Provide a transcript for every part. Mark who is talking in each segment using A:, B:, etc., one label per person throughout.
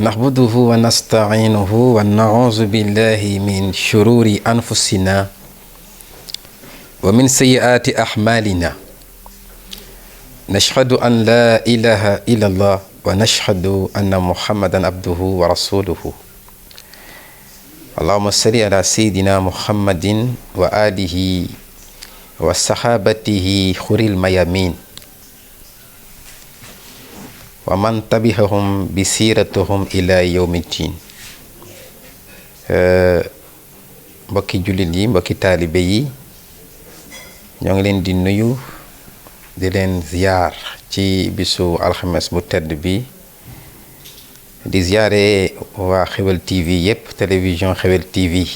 A: نحمده ونستعينه ونعوذ بالله من شرور أنفسنا ومن سيئات أعمالنا نشهد أن لا إله إلا الله ونشهد أن محمدا عبده ورسوله اللهم صل على سيدنا محمد وآله وصحابته خير الميامين ومن تبعهم بسيرتهم إلى يوم الدين mbokki jullit yi mbokki taalibe yi ñoo ngi leen di nuyu di leen ziyaar ci bisu alxames bu tedd bi di ziyaare waa Xewel TV yépp télévision Xewel TV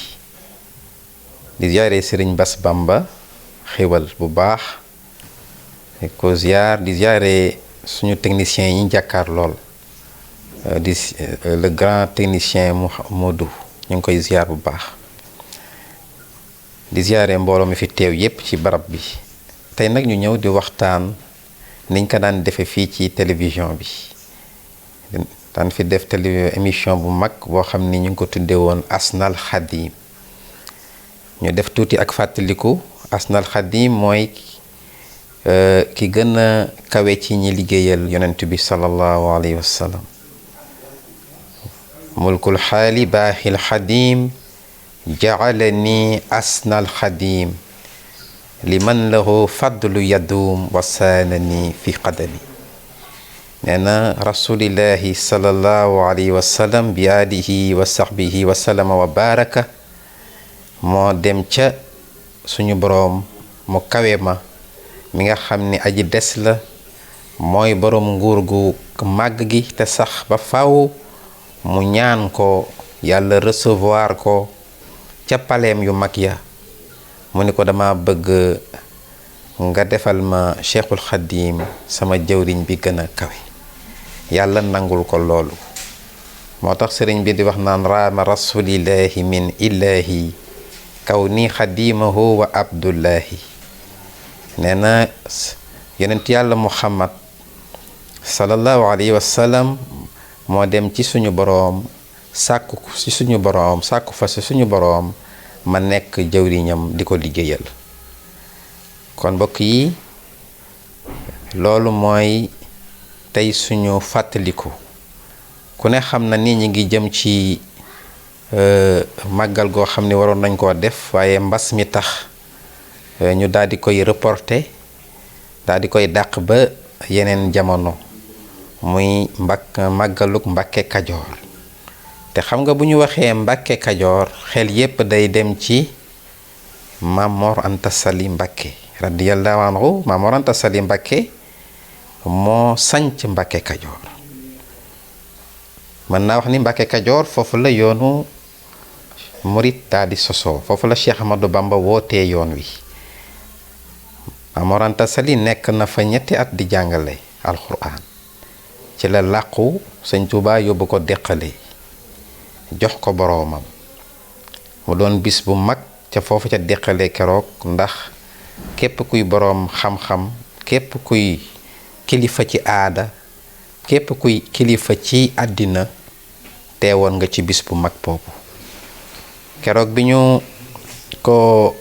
A: di ziyaare Sëriñ Bass Bamba xewal bu baax ko ziyaar di ziyaare suñu technicien yi jàkkaar lool di le grand technicien Modou ñu ngi koy ziyaar bu baax di ziyaare mbooloo mi fi teew yépp ci barab bi tey nag ñu ñëw di waxtaan niñ ko daan defe fii ci télévision bi daan fi def émission bu mag boo xam ni ñu ngi ko tudde woon Asnal Khadim ñu def tuuti ak fàttaliku Asnal Khadim mooy ki gën a kawe ci ñi liggéeyal yonent bi sallallahu alayhi wa sallam mulkul xaali baaxil xadim jacalani asnal xadim liman lahu fadlu yadum wasaanani fi qadami nee na rasulillahi sallallahu alayhi wa sallam bi alihi wa sahbihi wa sallama wa baraka moo dem ca suñu boroom mu kawe ma mi nga xam ni aji des la mooy boroom nguur gu màgg gi te sax ba faw mu ñaan ko yàlla recevoir ko ca paleem yu mag ya mu ni ko dama bëgg nga defal ma Cheikhul Khadim sama jëwriñ bi gën a kawe yàlla nangul ko loolu moo tax sëriñ bi di wax naan raama rasulillahi min illahi kaw ni xadimahu wa abdullahi nee na yonent yàlla muhammad sallallahu alayhi wa sallam moo dem ci suñu boroom sàkku ci suñu boroom sàkku fa ci suñu boroom ma nekk jëwriñam di ko liggéeyal kon mbokk yi loolu mooy tey suñu fàttaliku ku ne xam na ni ñi ngi jëm ci màggal goo xam ne waroon nañ koo def waaye mbas mi tax ñu daal di koy reporter daal di koy dàq ba yeneen jamono muy màggaluk Mbàkke Kajoor te xam nga bu ñu waxee Mbàkke Kajoor xel yépp day dem ci Maam Mor Anta Sali Mbàkke radiyallahu anhu Maam Mor Anta Sali Mbàkke moo sanc Mbàkke Kajoor mën naa wax ni Mbàkke Kajoor foofu la yoonu murit daal di sosoo foofu la Cheikh Ahmadou Bamba wootee yoon wi Maam Mor Anta Sali nekk na fa ñetti at di jàngale alxuraan ci la làqu Sëñ Tuubaa yóbbu ko deqale jox ko boroomam mu doon bis bu mag ca foofu ca deqale keroog ndax képp kuy boroom xam-xam képp kuy kilifa ci aada képp kuy kilifa ci àddina teewoon nga ci bis bu mag boobu keroog bi ñu ko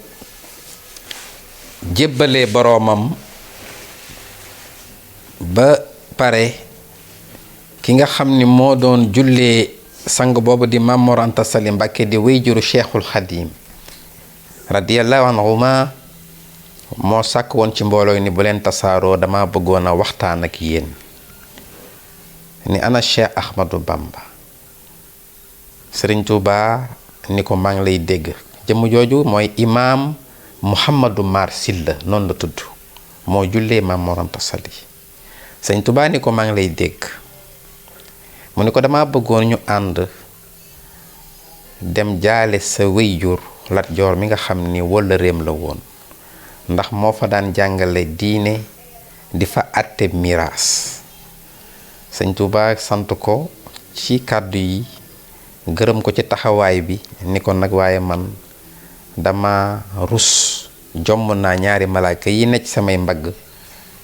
A: jébbalee boroomam ba pare ki nga xam ni moo doon jullee sang boobu di Maam Mor Anta Sali Mbàkke di wéyjuru Cheikhul Khadim radiyallahu anhuma moo sàkk woon ci mbooloo ni bu leen tasaaroo dama bëggoon a waxtaan ak yéen ni ana Cheikh Ahmadou Bamba Sëriñ Tuubaa ni ko maa ngi lay dégg jëmm jooju mooy imaam Mouhamadou Mar Silla noonu la tudd moo jullee Maam Mor Anta Sali Sëriñ Tuubaa ni ko maa ngi lay dégg mu ni ko dama bëggoon ñu ànd dem jaale sa wéyjur Lat Joor mi nga xam ni wëllëreem la woon ndax moo fa daan jàngale diine di fa àtte miraas Sëñ Tuubaa sant ko ci kàddu yi gërëm ko ci taxawaay bi ni ko nag waaye man dama rus jomm naa ñaari malaaka yi nekk samay mbagg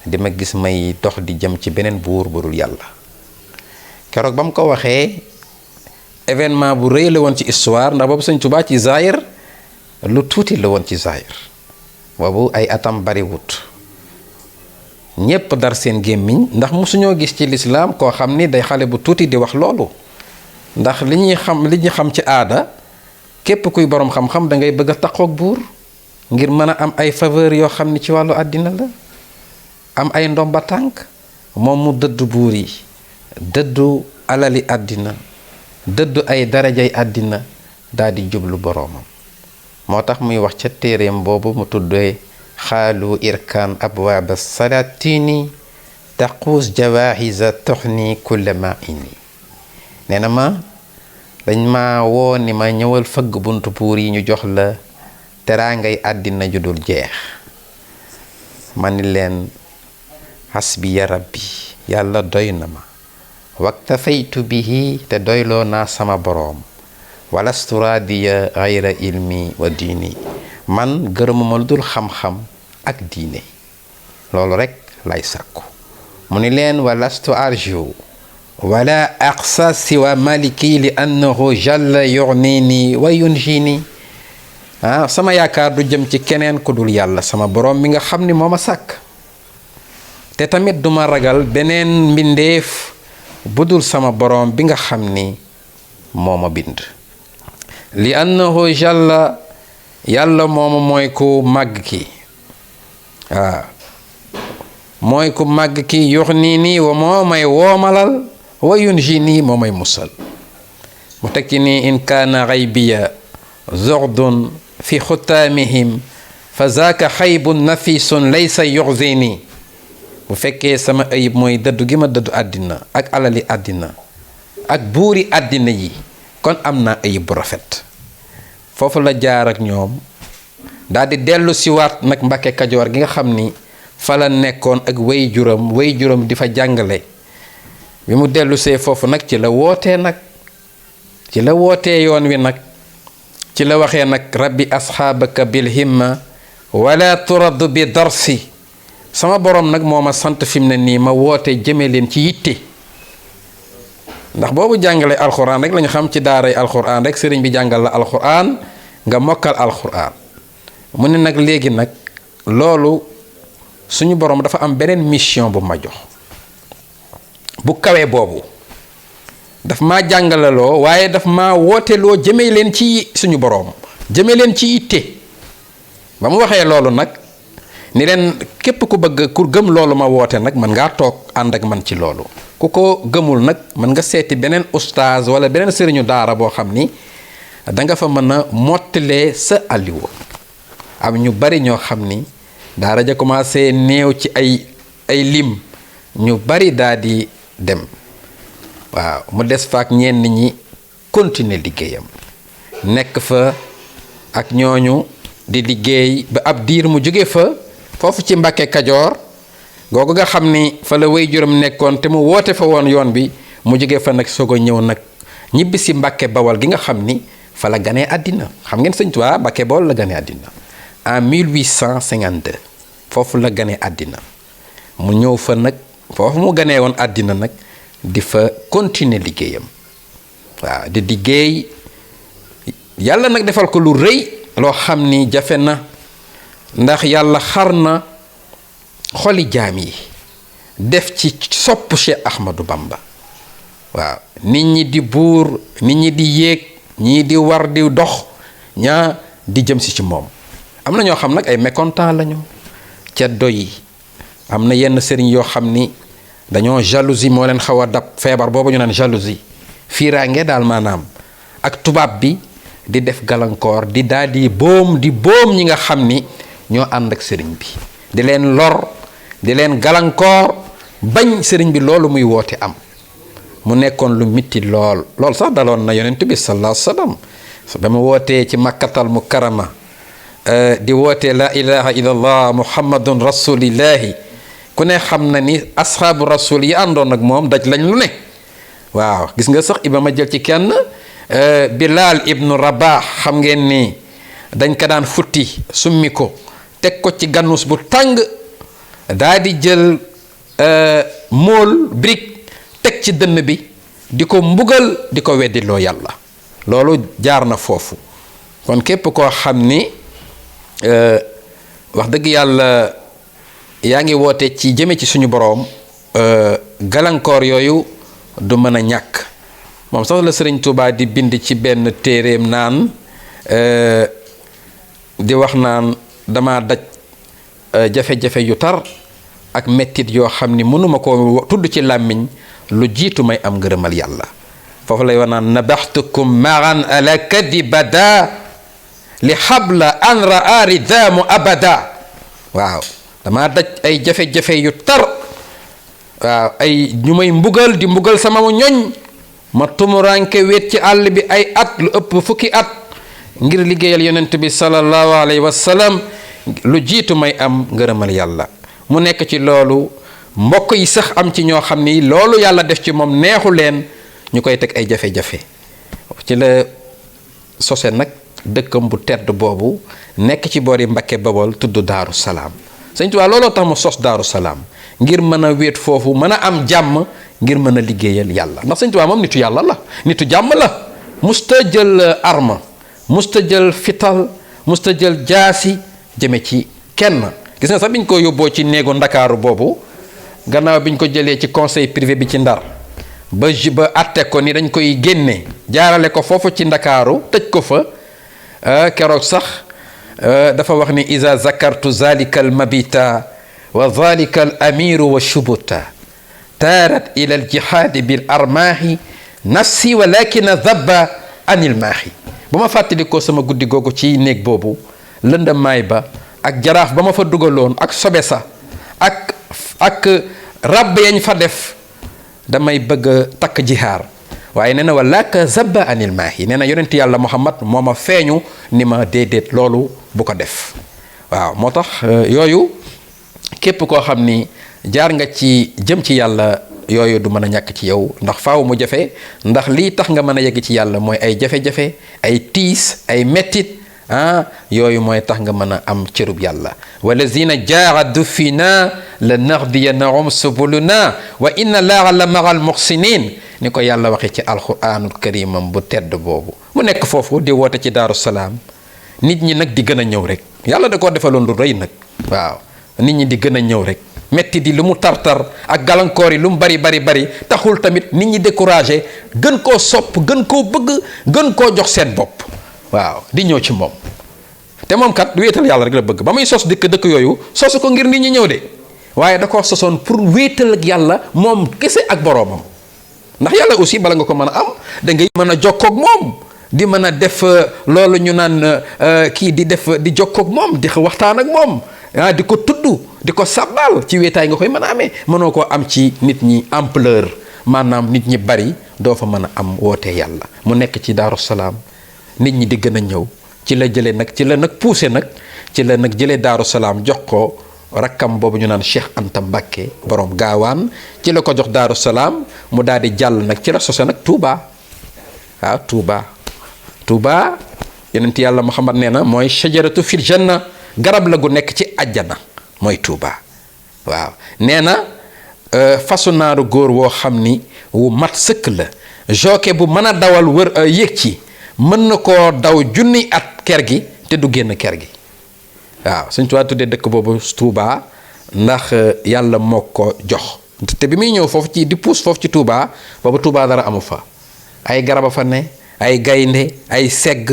A: di ma gis may dox di jëm ci beneen buur bu dul yàlla keroog ba mu ko waxee événement bu rëy la woon ci histoire ndax boobu Sëñ Tuubaa ci zahir lu tuuti la woon ci zahir boobu ay atam bari wut ñépp dar seen gémmiñ ndax mosuñoo gis ci lislaam koo xam ni day xale bu tuuti di wax loolu ndax li ñuy xam ci aada képp kuy boroom xam-xam da ngay bëgg a taqoog buur ngir mën a am ay faveur yoo xam ni ci wàllu àddina la am ay ndomba tànk moom mu dëddu buur yi dëddu alali àddina dëddu ay darajay àddina daal di jublu boroomam moo tax muy wax ca téereem boobu mu tuddee xaalu irkaan abwaaba salatini taquus jawahisa toxni kulla ma ini nee na ma dañ ma woo ni ma ñëwal fëgg buntu buur yi ñu jox la teraangay àddina ju dul jeex ma ni leen hasbiya rabbi yàlla doy na ma waktafaytu bihi te doyloo naa sama boroom walastu raadiya gayra ilmi wa diini man gërëmuma lu dul xam-xam ak diine loolu rekk lay sàkku mu ni leen walastu arju wala aqsa siwa maliki li annahu jalla yugnini wa yunjini sama yaakaar du jëm ci keneen ku dul yàlla sama boroom mi nga xam ni moo ma sàkk te tamit duma ragal beneen mbindeef bu dul sama boroom bi nga xam ni moo ma bind li annahu jalla yàlla moomu mooy ku màgg ki mooy ku màgg ki yugnini wa moo may woomalal wa yunjini moo may musal mu tekki ni in kaana xaybiya zordun fi xutaamihim fa zaaka xaybun nafisun laysa yuxzini bu fekkee sama ayib mooy dëddu gi ma dëddu àddina ak alali àddina ak buuri àddina yi kon am naa ayib bu rafet foofu la jaar ak ñoom daal di dellu siwaat nag Mbàkke Kajoor gi nga xam ni fa la nekkoon ak way juram di fa jàngale bi mu dellu see foofu nag ci la wootee yoon wi nag ci la waxee nag rabbi asxaabaka bil himma wala turad bi darsi sama borom nag moo ma sant fi mu ne nii ma woote jëme leen ci yitte ndax boobu jàngale alxuraan rek lañu xam ci daaray alxuraan rek sëriñ bi jàngal la alxuraan nga mokkal alxuraan mu ne nag léegi nag loolu suñu borom dafa am beneen mission bu ma jox bu kawee boobu daf maa jàngalaloo waaye daf maa wooteloo jëme leen ci suñu borom jëme leen ci yitte ba mu waxee loolu nag ni leen képp ku bëgg ku gëm loolu ma woote nag mën ngaa toog ànd ak man ci loolu ku ko gëmul nag mën nga seeti beneen ustaaz wala beneen sëriñu daara boo xam ni danga fa mën a mottalee sa alliwo am ñu bari ñoo xam ni daara ja commencé néew ci ay lim ñu bari daal di dem waaw mu des fa ak ñenn ñi continuer liggéeyam nekk fa ak ñooñu di liggéey ba ab diir mu jóge fa foofu ci Mbàkke Kajoor googu nga xam ni fa la way juram nekkoon te mu woote fa woon yoon bi mu jóge fa nag soog a ñëw nag ñibbi si Mbàkke Bawal gi nga xam ni fa la ganee àddina xam ngeen Sëñ Tuubaa Mbàkke Bawal la ganee àddina en 1852 foofu la ganee àddina mu ñëw fa nag foofu mu ganee woon àddina nag di fa continuer liggéeyam waaw di liggéey yàlla nag defal ko lu rëy loo xam ni jafe na ndax yàlla xar na xoli jaam yi def ci sopp Cheikh Ahmadou Bamba waaw nit ñi di buur nit ñi di yéeg ñii di war di dox ñaa di jëm si ci moom am na ñoo xam nag ay mécontent lañu ceddo yi am na yenn sëriñ yoo xam ni dañoo jalousie moo leen xaw a dab feebar boobu ñu naan jalousie fiiraange daal maanaam ak tubaab bi di def gàllankoor di daal di boom ñi nga xam ni ñoo ànd ak sëriñ bi di leen lor di leen gàllankoor bañ sëriñ bi loolu muy woote am mu nekkoon lu mitti lool sax daloon na yonent bi sallallahu alayhi wasallam ba mu wootee ci makkatal mukarrama di wootee la ilaha illallah muhammadun rasulillahi ku ne xam na ni asxaabu rasul yi àndoon ak moom daj lañ lu ne waaw gis nga sax iba ma jël ci kenn Bilal ibnu Rabah xam ngeen ni dañ ko daan futti summi ko teg ko ci gannus bu tàng daa di jël mool brique teg ci dënn bi di ko mbugal di ko weddiloo yàlla loolu jaar na foofu. kon képp koo xam ni wax dëgg yàlla yaa ngi woote ci jëme ci suñu boroom, gàllankoor yooyu du mën a ñàkk. moom sax la Sëriñ Tuubaa di bind ci benn téeréem naan di wax naan dama daj jafe-jafe yu tar ak mettit yoo xam ni mënuma ko tudd ci làmmiñ lu jiitu may am ngërëmal yàlla. foofu lay wax naan nabaxtukum maran ala kadi bada li xabla an raa ridaamu abada. waaw dama daj ay jafe-jafe yu tar, waaw ay ñu may mbugal di mbugal sama ñoñ, ma tumuranke wéet ci àll bi ay at lu ëpp fukki at ngir liggéeyal yonent bi sallallahu alayhi wa sallam lu jiitu may am ngërëmal yàlla. mu nekk ci loolu, mbokk yi sax am ci ñoo xam ni loolu yàlla def ci moom neexu leen, ñu koy teg ay jafe-jafe. ci la sose nag dëkkam bu tedd boobu nekk ci boori Mbakke Bawol tudd Daaru Salaam. Sëñ Tuubaa looloo tax mu sos Daaru Salaam ngir mën a wéet foofu, mën a am jàmm, ngir mën a liggéeyal yàlla. ndax Sëñ Tuubaa moom nitu yàlla la, nitu jàmm la. musta jël arme, musta jël fital, musta jël jaasi jëme ci kenn. gis nga sax biñ ko yóbboo ci néegu Ndakaaru boobu, gannaaw biñ ko jëlee ci conseil privé bi ci Ndar ba atte ko ni dañ koy génne jaarale ko foofu ci Ndakaaru tëj ko fa, keroog sax dafa wax ni iza zakartu zalika al mabita wa zalika al amiru wa shubuta taarat ila al jihaadi bil armaahi nafsi walakina dabba anil maahi. bu ma fàttali ko sama guddi googu ci néeg boobu, lëndamaay ba ak jaraaf ba ma fa dugaloon ak sobe sa ak ràbb yañ fa def, damay bëgg a takk jihaar. waaye nee na walaka zabba anil maahi, nee na yonent yàlla Muhammad moo ma feeñu ni ma déedéet loolu bu ko def. waaw moo tax yooyu képp koo xam ni jaar nga ci jëm ci yàlla, yooyu du mën a ñàkk ci yow, ndax faaw mu jafe. ndax lii tax nga mën a yegg ci yàlla mooy ay jafe-jafe, ay tiis, ay mettit, yooyu mooy tax nga mën a am cërub yàlla. walazina jaahadu fina la nahdiyannahum subuluna wa inna laaha la ma'a al muhsinin, ni ko yàlla waxee ci alquranul karimam bu tedd boobu. mu nekk foofu di woote ci Daaru Salaam, nit ñi nag di gën a ñëw rek. yàlla da koo defaloon lu rëy nag. waaw nit ñi di gën a ñëw rek. metti di lu mu tartar ak gàllankoor yi lu mu bari taxul tamit nit ñi découragé, gën koo sopp, gën koo bëgg, gën koo jox seen bopp. waaw di ñëw ci moom. te moom kat wéetal yàlla rek la bëgg. ba muy sos dëkk yooyu sosu ko ngir nit ñi ñëw de, waaye da koo sosoon pour wéetal ak yàlla moom kese ak boroomam. ndax yàlla aussi bala nga ko mën a am da ngay mën a jokkoog moom, di mën a def loolu ñu naan kii di jokkoog moom, di waxtaan ak moom, di ko tudd, di ko sabbal. ci wéetaay nga koy mën a amee. mënoo koo am ci nit ñi ampleur, maanaam nit ñi bari, doo fa mën a am wootee yàlla. mu nekk ci Daaru Salaam, nit ñi di gën a ñëw. ci la jëlee nag ci la nag poussé nag ci la nag jëlee Daaru Salaam jox ko rakkam boobu ñu naan Cheikh Anta Mbakke borom gaawaan. ci la ko jox Daaru Salaam, mu daal di jàll nag ci la sose nag Touba. waaw Touba yonent yàlla Muhammad nee na mooy shajaratu fil janna, garab la gu nekk ci àjjana, mooy Touba. waaw nee na fasu naaru góor woo xam ni wu mat sëkk la, joke bu mën a dawal wër yéeg ci, mën na koo daw junni at ker gi te du génn ker gi. waaw Sëñ Tuubaa tuddee dëkk boobu Touba ndax yàlla moo ko jox. te bi muy ñëw foofu di puus foofu ci Touba, boobu Touba dara amu fa. ay garab a fa ne, ay gaynde, ay segg,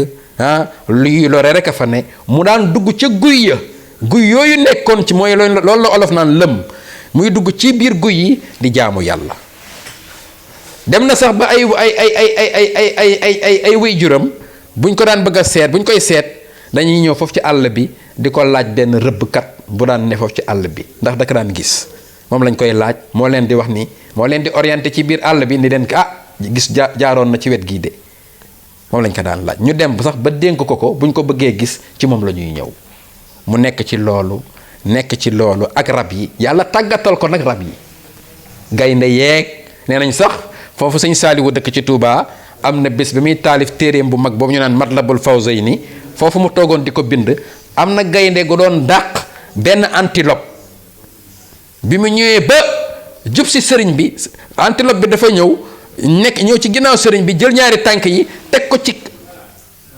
A: luy lore rek a fa ne. mu daan dugg ca guy ya, guy yooyu nekkoon ci mooy loolu la olof naan lëm, muy dugg ci biir guy yi di jaamu yàlla. dem na sax ba ay waajuram buñ ko daan bëgg a seet, buñ koy seet dañuy ñëw foofu ci àll bi di ko laaj benn rëbbkat bu daan ne foofu ci àll bi, ndax daka daan gis. moom lañ koy laaj, moo leen di wax ni, moo leen di orienté ci biir àll bi ni leen gis jaaroon na ci wet gii de. moom lañ ko daan laaj. ñu dem sax ba dénk ko buñ ko bëggee gis ci moom la ñuy ñëw. mu nekk ci loolu ak rab yi, yàlla tàggatal ko nag rab yi, gaynde yeeg. nee nañ sax foofu sëñ Saaliwu dëkk ci Touba, am na bés bi muy taalif téeréem bu mag boobu ñu naan Matlabul Fawzayni, foofu mu toogoon di ko bind, am na gaynde gu doon dàq benn antilope. bi mu ñëwee ba jub si sëriñ bi, antilope bi dafa ñëw
B: nekk ñëw ci ginnaaw sëriñ bi jël ñaari tànk yi teg ko ci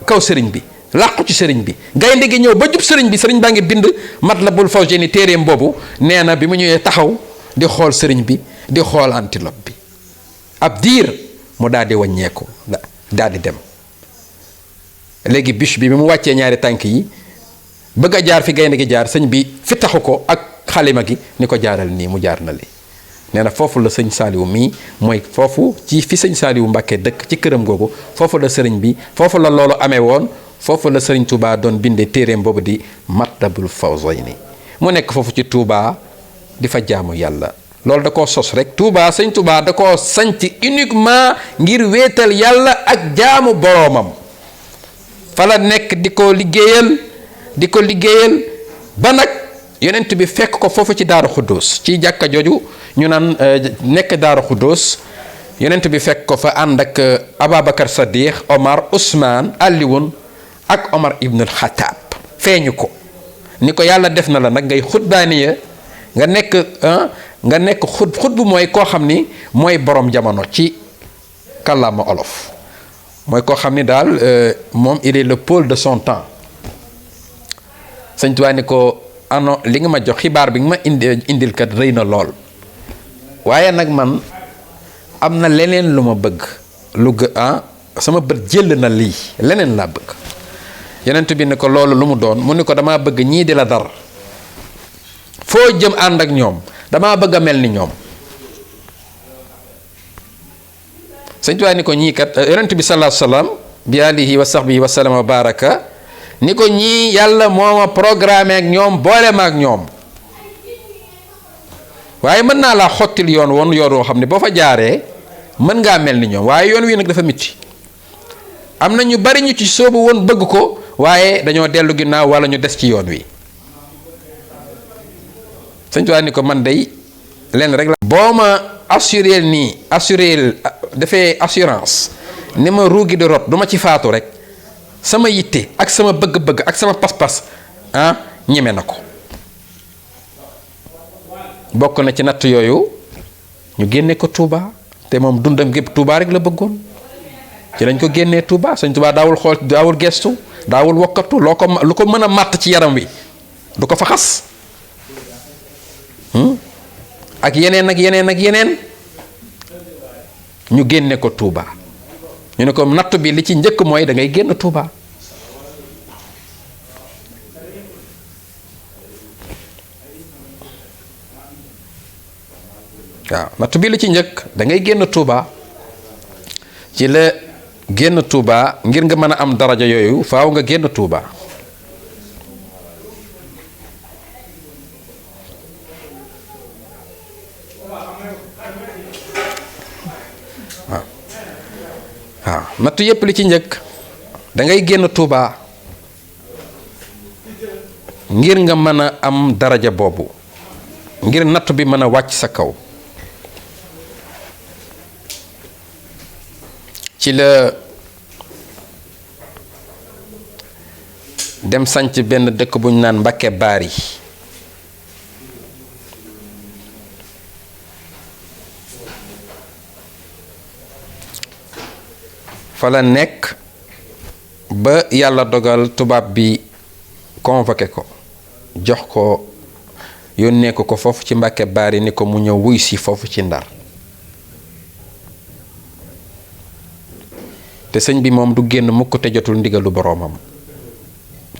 B: kaw sëriñ bi làqu ci sëriñ bi gaynde gi ñëw ba jub sëriñ bi sëriñ baa ngi bind Matlabul Fawzayni téeréem boobu nee na bi mu ñëwee taxaw di xool sëriñ bi di xool antilope bi ab diir mu daal di wàññeeku daal di dem léegi biche bi mu wàccee ñaari tànk yi bëgg a jaar fi gaynde gi jaar sëñ bi fi taxu ko ak xalima gi ni ko jaaral nii mu jaar na li nee na foofu la sëñ Saaliwu mii mooy foofu ci fi sëñ Saaliwu Mbàkke dëkk ci këram googu foofu la sëriñ bi foofu la loolu amee woon foofu la sëriñ Touba doon bindee téeréem boobu di Matlabul Fawzayni mu nekk foofu ci Touba di fa jaamu yàlla loolu da koo sos rek Touba sëñ Touba da koo sanc uniquement ngir wéetal yàlla ak jaamu boroomam fa la nekk di ko liggéeyal ba nag yonent bi fekk ko foofu ci Daaru Xuddoos ci jàkka jooju ñu naan nekk Daaru Xuddoos yonent bi fekk ko fa ànd ak Ababacar Sadiq Omar Ousmane Alioune ak Omar ibnul Xataab feeñu ko ni ko yàlla def na la nag ngay xutbaaniya nga nekk xutbu mooy koo xam ni mooy borom jamono ci kàllaama olof mooy koo xam ni daal moom il est le pôle de son temps sëñ Tuubaa ni ko ano li nga ma jox xibaar bi nga ma indil kat rëy na lool waaye nag man am na leneen lu ma bëgg sama bët jël na lii leneen laa bëgg yonent bi ni ko loolu lu mu doon mu ni ko damaa bëgg ñii di la dar foo jëm ànd ak ñoom damaa bëgg a mel ni ñoom sëñ Tuubaa ni ko ñii kat yonent bi sallallahu alayhi wa sallam bi alihi wa sahbihi wa sallam wa baraka ni ko ñii yàlla moo ma programme ak ñoom boole ma ak ñoom waaye mën naa laa xottil yoon woo xam ne boo fa jaaree mën ngaa mel ni ñoom waaye yoon wi nag dafa mitti am na ñu bari ñu ci soobu woon bëgg ko waaye dañoo dellu ginnaaw wala ñu des ci yoon wi sëñ Tuubaa ni ko man day leen rek la boo ma defee assurance ni ma ruugi di rot du ma ci faatu rek sama yitte ak sama bëgg-bëgg ak sama pas-pas ñeme na ko bokk na ci natt yooyu ñu génne ko Touba te moom dundam gépp Touba rek la bëggoon ci lañ ko génnee Touba sëñ Touba daawul xool daawul gestu daawul wokkatu lu ko mën a màtt ci yaram wi du ko fa xas ak yeneen ñu génne ko Touba ñu ne ko natt bi li ci njëkk mooy da ngay génn Touba waaw natt bi li ci njëkk da ngay génn Touba ci la génn Touba ngir nga mën a am daraja yooyu faaw nga génn Touba waaw natt yépp li ci njëkk da ngay génn Touba ngir nga mën a am daraja boobu ngir natt bi mën a wàcc sa kaw ci la dem sanc benn dëkk bu ñu naan Mbakke Baari fa la nekk ba yàlla dogal tubaab bi convoqué ko jox ko yónnee ko foofu ci Mbakke Baari ni ko mu ñëw wuy si foofu ci Ndar te sëñ bi moom du génn mukk te jotul ndigalu boroomam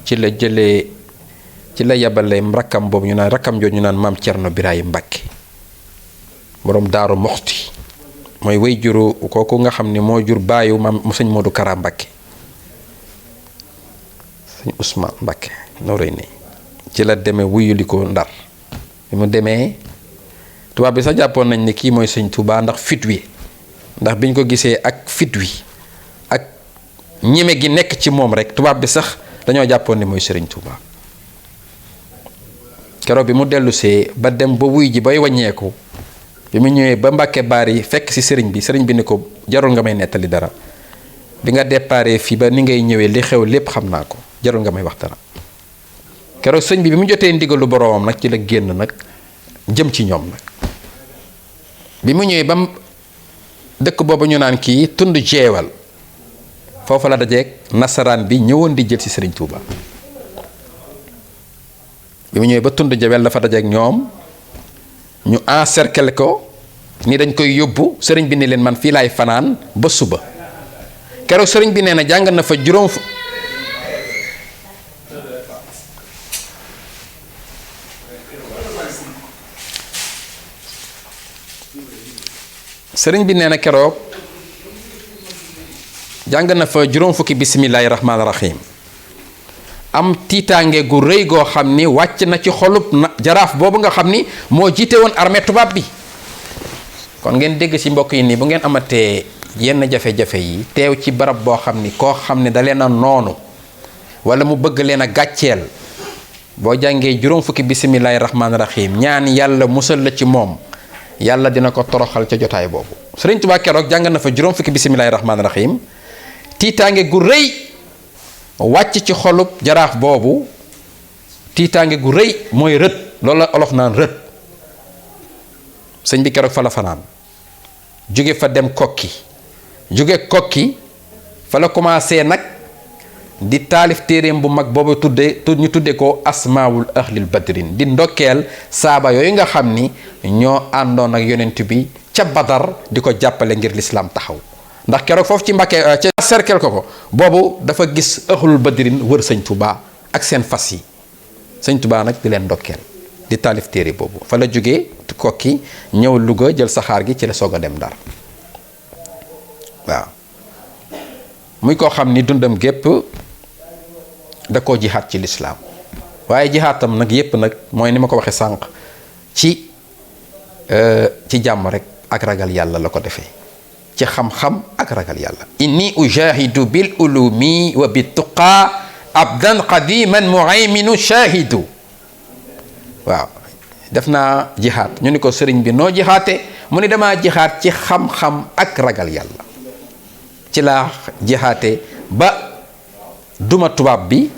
B: ci la yabale rakkam boobu ñu naan rakkam jooju ñu naan maam Cerno Birahim Mbàkke boroom Daaru Moxti mooy way juru kooku nga xam ni moo jur baayu maam sëñ Modou Kara Mbàkke sëñ Ousmane Mbàkke nooree nii ci la demee wuyuli ko Ndar bi mu demee tubaab bi sax jàppoon nañ ni kii mooy sëñ Touba ndax fit wi ndax biñ ko gisee ak fit wi ak ñeme gi nekk ci moom rek tubaab bi sax dañoo jàppoon ni mooy sëriñ Touba keroog bi mu dellusee ba dem ba wuy ji bay wàññeeku bi mu ñëwee ba Mbàkke Baari fekk ci sëriñ bi ni ko jarul nga may nettali dara bi nga déparé fii ba ni ngay ñëwee li xew lépp xam naa ko jarul nga may wax dara keroog sëñ bi mu jotee ndigalu boroomam nag ci la génn nag jëm ci ñoom nag bi mu ñëwee ba dëkk boobu ñu naan kii tund jeewal foofu la dajeeg nasaraan bi ñëwoon di jël ci Serigne Touba bi mu ñëwee ba tund jeewal dafa dajeeg ñoom ñu encercler ko ni dañ koy yóbbu sëriñ bi ni leen man fii laay fanaan ba suba keroog sëriñ bi nee na jàng na fa sëriñ bi nee na keroog jàng na fa juróom fukki bismillaahi rahmaani rahiim am tiitaange gu rëy goo xam ni wàcc na ci xolub jaraaf boobu nga xam ni moo jiite woon armée tubaab bi. kon ngeen dégg ci mbokk yi nii bu ngeen amatee yenn jafe-jafe yi teew ci barab boo xam ni koo xam ne da leen a noonu wala mu bëgg leen a gàcceel boo jàngee juróom fukki bismillaahi rahmaani rahiim ñaan yàlla musal la ci moom yàlla dina ko toroxal ca jotaay boobu. Sëriñ Tuubaa keroog jàng na fa juróom fukki bismillaahi rahmaani rahiim tiitaange gu rëy wàcc ci xolub jaraaf boobu tiitaange gu rëy mooy rët loolu la olof naan rët. sëñ bi keroog fa la fanaan jóge fa dem kokki jóge kokki fa la commencé nag di taalif téeréem bu mag boobu ñu tudde ko asmaawul ahlil badrin di ndokkeel saaba yooyu nga xam ni ñoo àndoon ak yonent bi ca badar di ko jàppale ngir lislaam taxaw ndax keroog foofu ci Mbàkke ca cercle ko boobu dafa gis ahlul badrin wër sëñ Touba ak seen fas yi sëñ Touba nag di leen ndokkeel di taalif téere boobu fa la jógee kokki ñëw Louga jël saxaar gi ci la soog a dem Ndar waaw muy koo xam ni dundam gépp da koo jihaat ci lislaam waaye jihaatam nag yépp nag mooy ni ma ko waxee sànq ci jàmm rek ak ragal yàlla la ko defee ci xam-xam ak ragal yàlla inni ujahidu bil ulumi wa bit tuqa abdan qadiman muhayminu shahidu waaw def naa jihaat ñu ni ko sëriñ bi noo jihaate mu ni damaa jihaat ci xam-xam ak ragal yàlla ci laa jihaate ba duma tubaab bi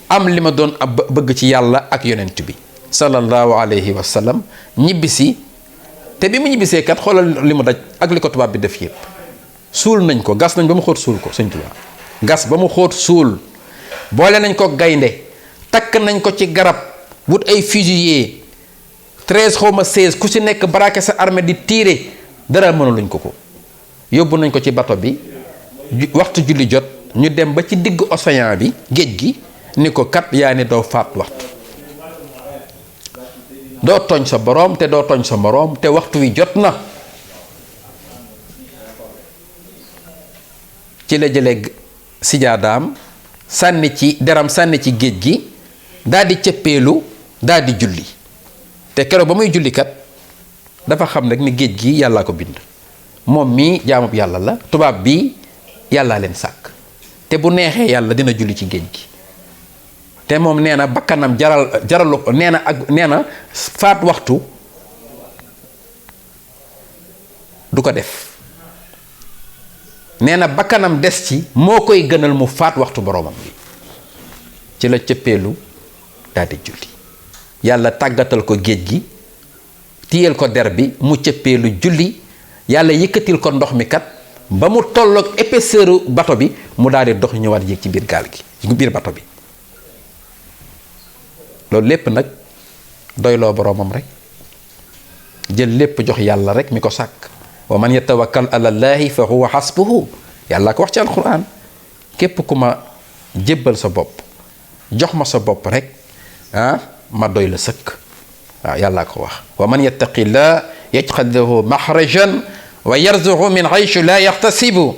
B: am li ma doon bëgg ci yàlla ak yonent bi sallallahu alayhi wa sallam ñibbisi te bi mu ñibbisee kat xoolal li mu daj ak li ko tubaab bi def yépp suul nañ ko gas nañ ba mu xóot suul ko sëñ Tuubaa gas ba mu xóot suul boole nañ ko gaynde takk nañ ko ci garab wut ay fusilier 13 xaw ma 16 ku ci nekk braqué sa armée di tiire dara mënuluñ ko yóbbu nañ ko ci bato bi waxtu julli jot ñu dem ba ci digg océan bi géej gi ni ko kat yaa ni doo faat waxtu doo tooñ sa boroom te doo tooñ sa moroom te waxtu wi jot na ci la jëlee sijaadaam sànni ci deram sànni ci géej gi daal di cëppeelu daal di julli te keroog ba muy julli kat dafa xam rek ni géej gi yàllaa ko bind moom mii jaamub yàlla la tubaab bi yàllaa leen sàkk te bu neexee yàlla dina julli ci géej gi te moom nee na bakkanam jaralu nee na faat waxtu du ko def nee na bakkanam des ci moo koy gënal mu faat waxtu boroomam bi ci la cëppeelu daal di julli yàlla tàggatal ko géej gi tiyel ko der bi mu cëppeelu julli yàlla yëkkatil ko ndox mi kat ba mu tolloog épaisseur bato bi mu daal di dox ñëwaat yéeg ci biir gaal gi ci biir bato bi loolu lépp nag doyloo boroomam rek jël lépp jox yàlla rek mi ko sàkk wa man yatawakkal ala llaahi fa huwa hasbuhu yàlla ko wax ci alquran képp ku ma jébbal sa bopp jox ma sa bopp rek ma doy la sëkk waaw yàlla ko wax wa man yattaqillah yaj'al lahu maxrajan wa yarzuqhu min haysu la yaxtasibu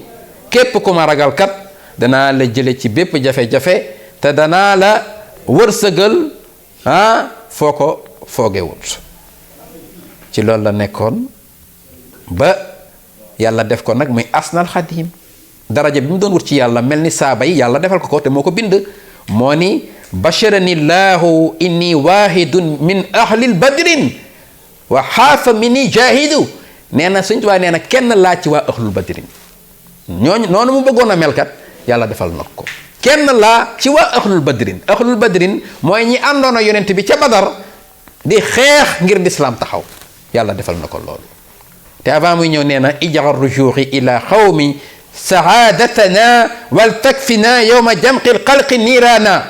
B: képp ku ma ragal kat danaa la jële ci bépp jafe-jafe te danaa la wërsëgal foo ko foogewut ci loolu la nekkoon ba yàlla def ko nag muy asnal xadim daraja bi mu doon wut ci yàlla mel ni saaba yi yàlla defal ko te moo ko bind moo ni basharani llahu inni wahidun min ahlil badrin wa xaafa minni jahidu nee na Sëñ Tuubaa nee na kenn laa ci waa ahlul badrin ñooñu noonu mu bëggoon a melkat yàlla defal na ko kenn laa ci waa ahlul badrin mooy ñi àndoon a yonent bi ca Badar di xeex ngir lislaam taxaw yàlla defal na ko loolu te avant muy ñëw nee na ij'al rujuuxi ila xawmi saadatana wal takfina yowma jamqil xalqi niiraana.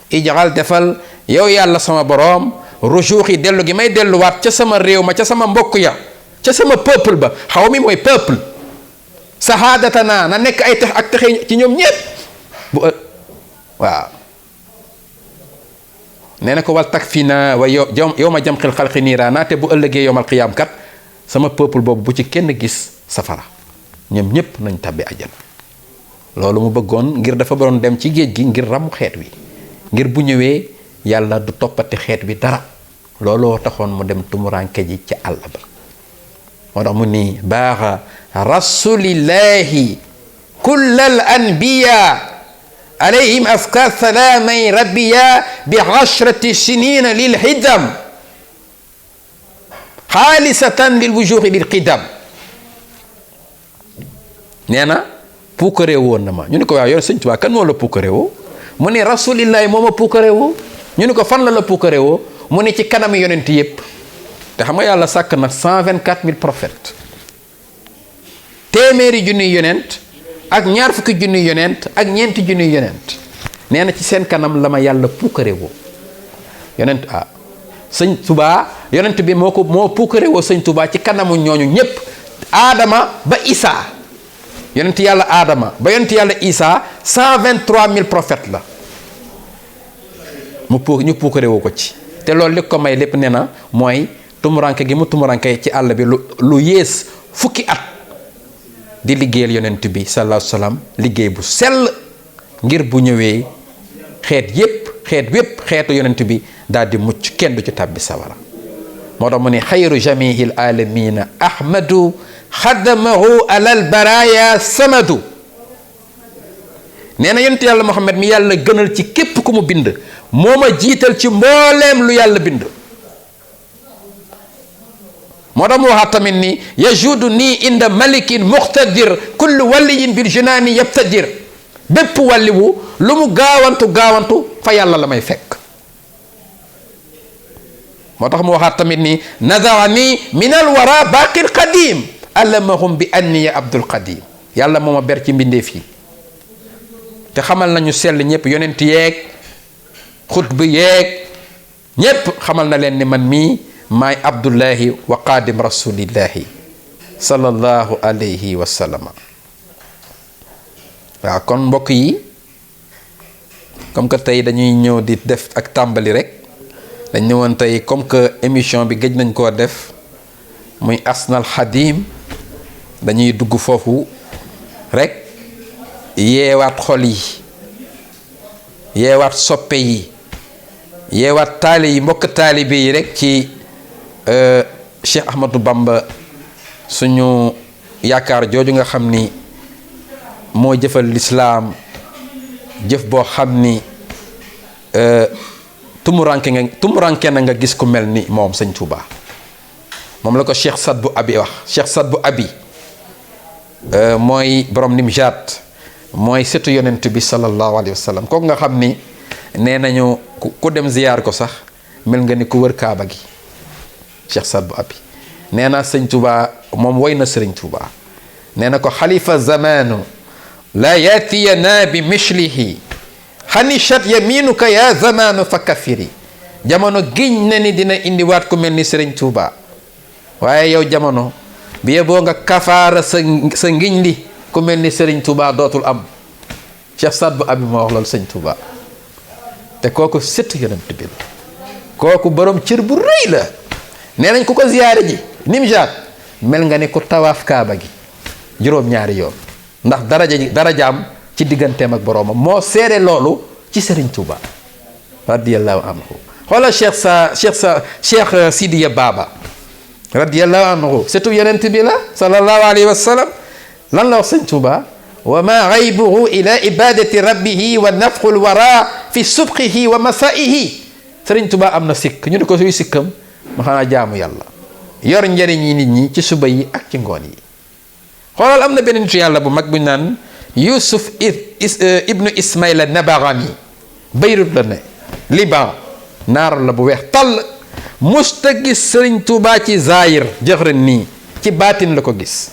B: ij'al defal yow yàlla sama boroom rujuuxi dellu gi may delluwaat ca sama réew ma ca sama mbokk ya ca sama peuple ba. xaw mi mooy peuple. saadatana na nekk ay tax ak taxe ci ñoom ñépp waaw. nee na ko wal takfina wa yowma jamqil xalqi niiraana, te bu ëllëgee yowmal qiyaam kat sama peuple boobu bu ci kenn gis safara, ñoom ñépp nañ tabbi àjjana. loolu mu bëggoon ngir dafa doon dem ci géej gi ngir ramu xeet wi, ngir bu ñëwee yàlla du toppati xeet wi dara. looloo taxoon mu dem tumuranke ji ci àll ba. moo tax mu ni baaxa rasulillahi kullal anbiya alayhim afka salaamay rabbiya bi ashrati sinina lil hidam xaalisatan lil wujuhi bil qidam. nee na puukaree woon na ma. ñu ni ko waaw yow sëñ Tuubaa kan moo la puukaree woo? mu ne rasulillahi moo ma puukaree woo. ñu ni ko fan la puukaree woo? mu ne ci kanam yonent yépp. te xam nga yàlla sàkk na 124 000 prophètes, téeméeri junniy yonent ak ñaar fukki junniy yonent ak ñeenti junniy yonent. nee na ci seen kanam la ma yàlla puukare woo. yonent sëñ Tuubaa yonent bi moo puukare woo sëñ Tuubaa ci kanamu ñooñu ñépp. aadama ba Isaa, yonent yàlla aadama ba yonent yàlla Isaa 123 000 prophètes la ñu puukare woo ko ci. te loolu li ko may lépp nee na mooy tumuranke gi mu tumuranke ci àll bi lu yées fukki at di liggéeyal yonent bi sallallahu alayhi wa sallam liggéey bu sell, ngir bu ñëwee xeet wépp xeetu yonent bi daal di mucc, kenn du ci tàbbi sawara. moo tax mu ne xayru jamihil alamina ahmadu xadamahu alal baraya samadu. nee na yonent yàlla Muhammad mi yàlla gënal ci képp ku mu bind moo ma jiital ci mbooleem lu yàlla bind. moo tax mu waxaat tamit ni yajudu nii inda malikin muqtadir kullu waliyin bil junaani yabtadir. bépp wàlliwu lu mu gaawantu fa yàlla la may fekk. moo tax mu waxaat tamit ni nazaani min al wara baqil qadim allamahum bi anniya abdul qadim. yàlla moo ma ber ci mbindeef yi te xamal nañu sell ñëpp, yonent yeeg xutb yeeg ñépp xamal na leen ni man mii maay abdullahi wa qadim rasulillahi sallallahu alayhi wa sallam. waaw kon mbokk yi, comme que tey dañuy ñëw di def ak tàmbali rek, dañ ñëwoon tey comme que émission bi gëj nañ koo def muy asnal xadim, dañuy dugg foofu rek yeewaat xol yi, yeewaat soppe yi, yeewaat mbokk taalibe yi rek ci Cheikh Ahmadou Bamba suñu yaakaar jooju nga xam ni moo jëfal lislaam jëf boo xam ni tumuranke na nga gis ku mel ni moom sëñ Tuubaa. moom la ko Cheikh Saad bu Abi wax. Cheikh Saad bu Abi mooy borom Nimjaat, mooy sëtu yonent bi sallallahu alayhi wa sallam. kooku nga xam ni nee nañu ku dem ziyaar ko sax mel nga ni ku wër kaaba gi. Cheikh Saad bu Abi nee na sëñ Tuubaa moom woy na sëriñ Tuubaa, nee na ko xalifa zamanu la yatiyana bi mishlihi xanishat yaminuka ya zamanu fa kafiri. jamono giñ na ni dina indiwaat ku mel ni sëriñ Tuubaa, waaye yow jamono bi yeboo nga kafaara sa ngiñ li ku mel ni sëriñ Tuubaa dootul am. Cheikh Saad bu Abi moo wax loolu sëñ Tuubaa, te kooku sëtt yonent bi la, kooku borom cër bu rëy la. nee nañ ku ko ziyaare ji Nimjaat mel nga ni ku tawaaf kaaba gi juróom-ñaari yoon, ndax darajaam ci digganteem ak boroomam moo seere loolu ci Serigne Touba radiyallahu anhu. xoolal Cheikh Sidiya Baba radiyallahu anhu surtout yonent bi la sallallahu alayhi wa sallam. lan la wax Serigne Touba? wa ma ghaybuhu ila ibadati rabbihi wa nafxul wara fi subqihi wa masaihi. Serigne Touba am na sikk, ñu ne ko suy sikkam ma xanaa jaamu yàlla, yor njëriñ yi nit ñi ci suba yi ak ci ngoon yi. xoolal am na benn nitu yàlla bu mag bu ñu naan Yusuf ibnu Ismaïla Nabarani, Beyrut la ne Liban, naar la bu weex tàll, musta gis Sëriñ Tuubaa ci zaayir jëxërën nii ci baatin la ko gis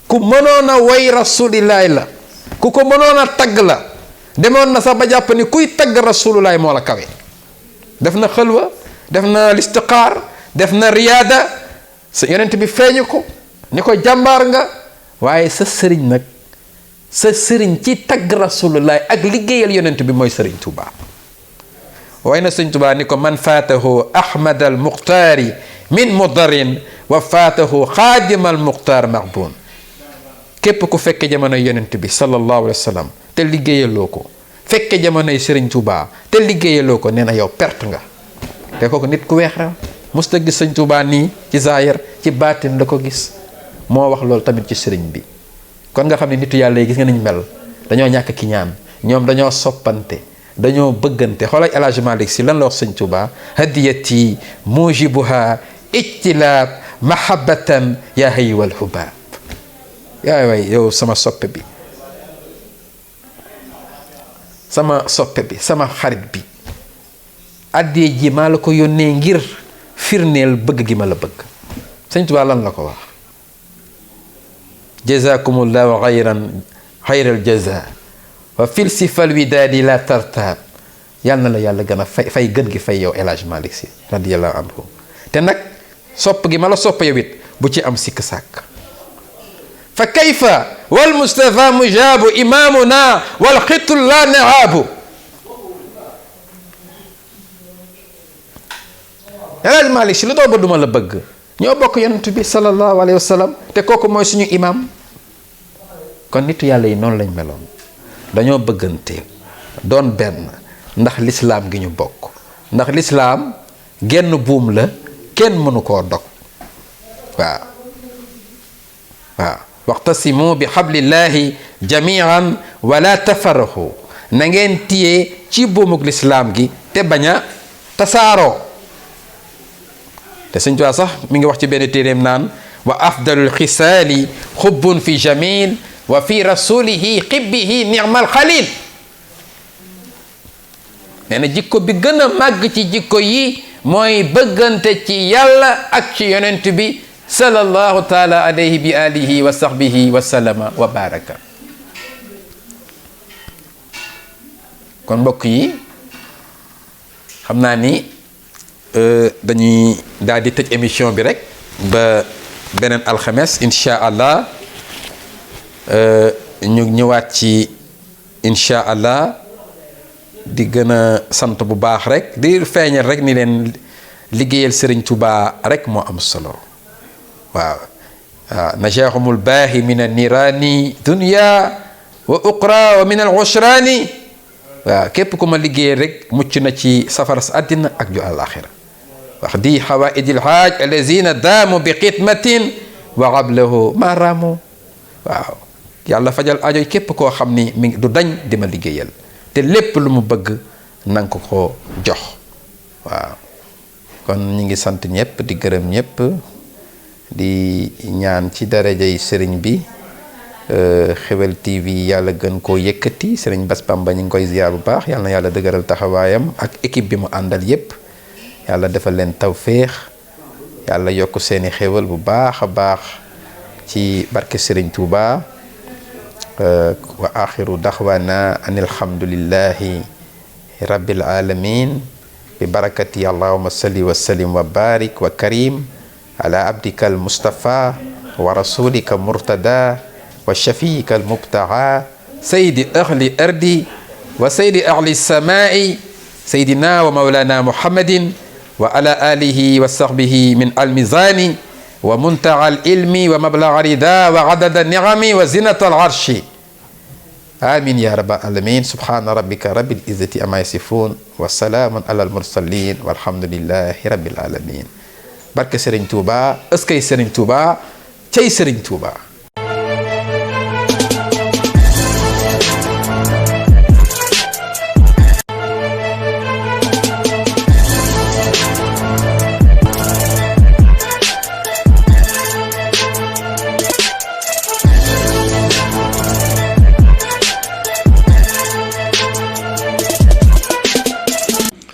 B: ku mënoon a way rasulillahi la ku ko mënoon a tagg la demoon na sax ba jàpp ni kuy tagg rasulullahi moo la kawe def na xëlwa def na listiqaar def na riyaada sa yonent bi feeñu ko ni ko jàmbaar nga waaye sa sëriñ nag sa sëriñ ci tagg rasulullahi ak liggéeyal yonent bi mooy sëriñ Tuuba way na sëriñ Tuuba ni ko man faatahu ahmad al muxtaari min mudarin wa faatahu xaadim al muxtaar maxbun képp ku fekke jamonoy yonent bi sallallahu alayhi wa sallam te liggéeyaloo ko fekke jamonoy sëriñ Tuuba te liggéeyaloo ko nee na yow perte nga te kooku nit ku weex la musta gis sëriñ Tuuba nii ci zaahir ci baatin la ko gis moo wax loolu tamit ci sëriñ bi kon nga xam ne nitu yàlla yi gis nga niñ mel dañoo ñàkk ki ñaan ñoom dañoo soppante dañoo bëggante xoolal El Hadj Malick si lan la wax sëñ Tuuba hadiyati mujibuha ijtilaab mahabbatan yaa hayy wal hubaab yaay waay yow sama soppe bi sama xarit bi addee ji maa la ko yónnee ngir firneel bëgg gi ma la bëgg sëñ Tuuba lan la ko wax jazakumullahu xayral jaza wa fil sifal widaadi la tartaab yal na la yàlla gën a fay gën gi fay yow El Hadj Malick Sy radiyallahu anhu te nag sopp gi ma la sopp yow it bu ci am sikk sàkk fa kayfa wal mustafa mujaabu imaamuna wal xitul la nahaabu El Hadj Malick Sy lu doo ba duma la bëgg ñoo bokk yonent bi sallallahu alayhi wa sallam te kooku mooy suñu imam kon nitu yàlla yi noonu lañ meloon dañoo bëggante doon benn ndax lislaam gi ñu bokk ndax lislaam genn buum la kenn mënu koo dog waaw waxtasimu bi xablillahi jamian wala tafaraxu na ngeen téye ci buumuk lislaam gi te bañ a tasaaroo te Sëñ Tuubaa sax mi ngi wax ci benn téeréem naan wa afdalul xisaali xubbun fi jamil wa fi rasulihi xibbihi ni'mal xalil nee na jikko bi gën a màgg ci jikko yi mooy bëggante ci yàlla ak ci yonent bi sallallahu taala alayhi bi alihi wa sahbihi wa sallama wa baraka kon mbokk yi xam naa ni dañuy daal di tëj émission bi rek ba beneen alxames incha allah ñu ñëwaat ci incha allah di gën a sant bu baax rek di feeñal rek ni leen liggéeyal Sëriñ Tuuba rek moo am solo waaw najaahumul baahi min an niraani dunya wa uqra wa min al usraani waaw képp ku ma liggéeyal rek mucc na ci safara sa àddina ak ju àlaxira wax di xawaaidil haaj allazina daamu bi xidmatin wa qablahu ma raamu waaw yàlla fajal aajoy képp koo xam ni mi du dañ di ma liggéeyal te lépp lu mu bëgg nanga ko ko jox waaw kon ñi ngi sant ñëpp di gërëm ñëpp di ñaan ci darajay sëriñ bi Xewel TV yàlla gën koo yëkkati sëriñ Bass Bamba ñu ngi koy ziar bu baax yàlla na yàlla dëgëral taxawaayam ak équipe bi mu àndal yépp yàlla defal leen tawféex yàlla yokk seeni xewal bu baax a baax ci barke Sëriñ Tuuba wa axiru daxwana an alhamdulillahi rabbil alamin bi barakati allahuma salli wa sallim wa barik wa karim ala abdika al mustafa wa rasulika murtada wa shafiika al mubtaha saydi ahli ardi wa saydi ahli samai saydina wa maulana muhammadin wa ala alihi wa sahbihi min almizani wa muntaha alilmi wa mablaga rida wa adada niami wa zinata alarshi amin ya rabbal alamin subhana rabbika rabbil izzati amma yasifun wa salaamun ala almursalin walhamdulillahi rabbil alamin barke Serigne Touba ëskay Serigne Touba cey Serigne Touba